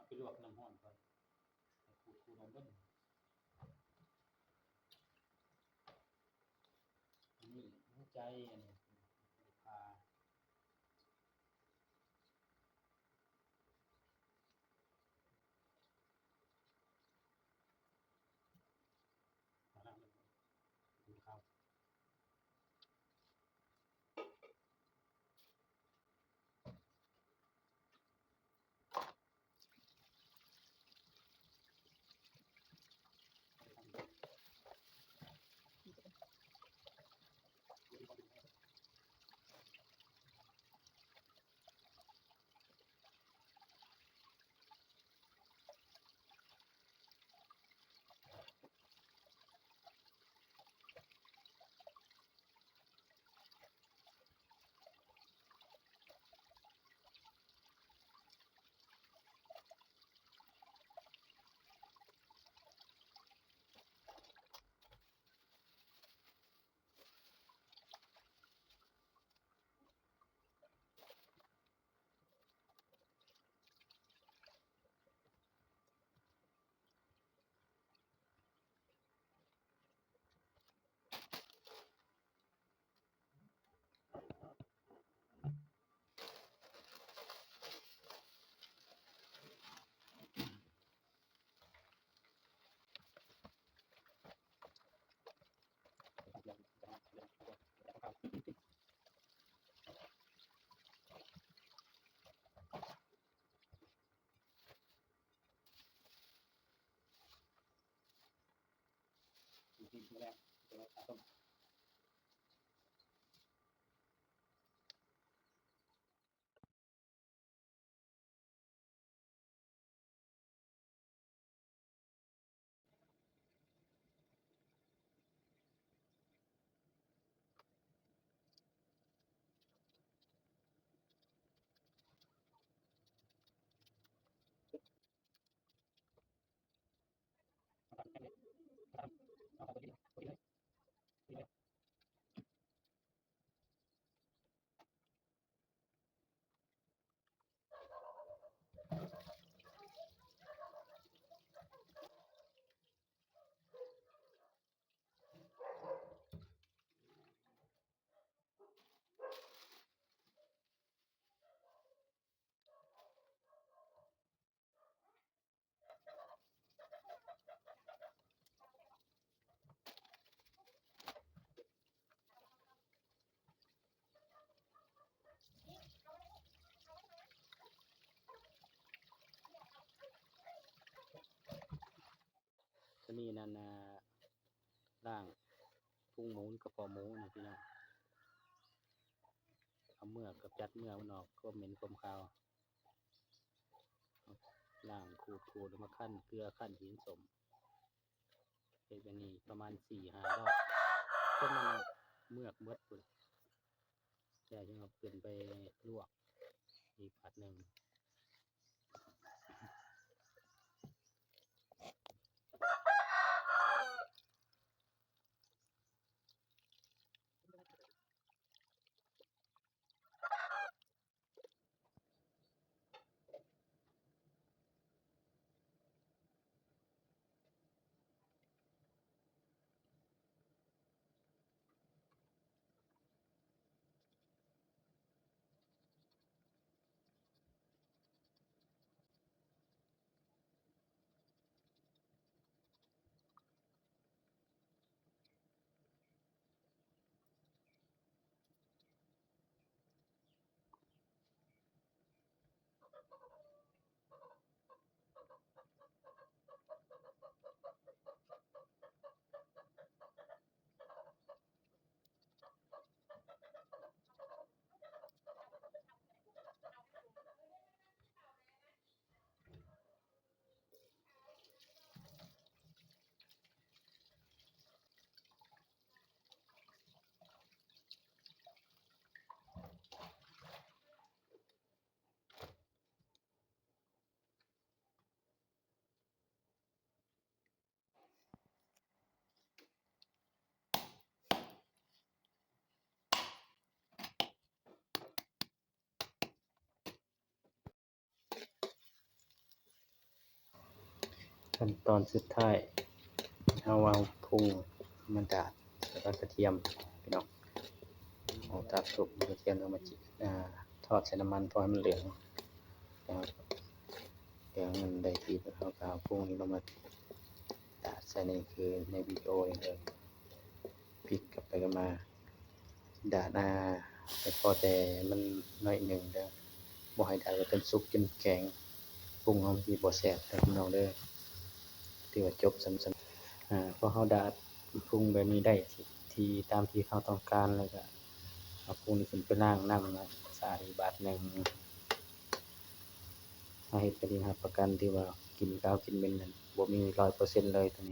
ໄປລວກນ້ຳຮ້ອນກ່ອນ ໃຫ້ຂູດໆອອກເບິດ. ອັນນີ້ຫົວໃຈ ອັນນີ້ຂາ ຕົວນີ້ນັ້ນນະ ລ້າງພຸງໝູ ກະເພາະໝູນະພີ່ນ້ອງ ເອົາເມືອກ ກຳຈັດເມືອກມັນອອກ ຄວາມເໝັນຄວາມຄາວ ລ້າງຂູດໆ ເອົາມາຄັ້ນເກືອ ຄັ້ນຫີນສົ້ມ ເຮັດແບບນີ້ປະມານສີ່ຫ້າຮອບ ຈົນມັນເມືອກເບິດພຸ້ນ ແລ້ວຈຶ່ງເອົາຂຶ້ນໄປລວກອີກບາດໜຶ່ງ. ຂັ້ນຕອນສຸດທ້າຍ ເຮົາເອົາພຸງມາດາດ ແລ້ວກໍກະທຽມ ພີ່ນ້ອງ. ເອົາຕາກສຸກກະທຽມລົງມາຈິ ອ່າ ທອດໃສ່ນ້ຳມັນ ພໍໃຫ້ມັນເຫຼືອງ ເຫຼືອງອັນໃດທີ່ເຮົາກໍເອົາພຸງນີ້ລົງມາດາດໃສ່ ນີ້ຄືໃນວິດີໂອນີ້ເລີຍ. ພິກກັບໄປກັບມາ ດາດ ອ່າ ໃຫ້ພໍແຕ່ມັນໜ້ອຍໜຶ່ງເດີ້ ບໍ່ໃຫ້ດາດຈົນສຸກຈົນແຂງ ປຸງເຮົາມັນຊິບໍ່ແຊບເດີ້ ພີ່ນ້ອງເດີ້. ຖືວ່າຈົບສ່ຳ ສ່ຳ ອ່າ ພໍເຮົາດາດປຸງແບບນີ້ໄດ້ທີ່ ທີ່ຕາມທີ່ເຮົາຕ້ອງການແລ້ວ ກໍເອົາປຸງນີ້ຂຶ້ນໄປລ້າງນ້ຳສະອາດອີກບາດໜຶ່ງ. ເຮົາເຮັດແບບນີ້ຮັບປະກັນ ຖືວ່າກິ່ນຄາວກິ່ນເໝັນນັ້ນ ບໍ່ມີ ຮ້ອຍເປີເຊັນເລີຍໂຕນີ້.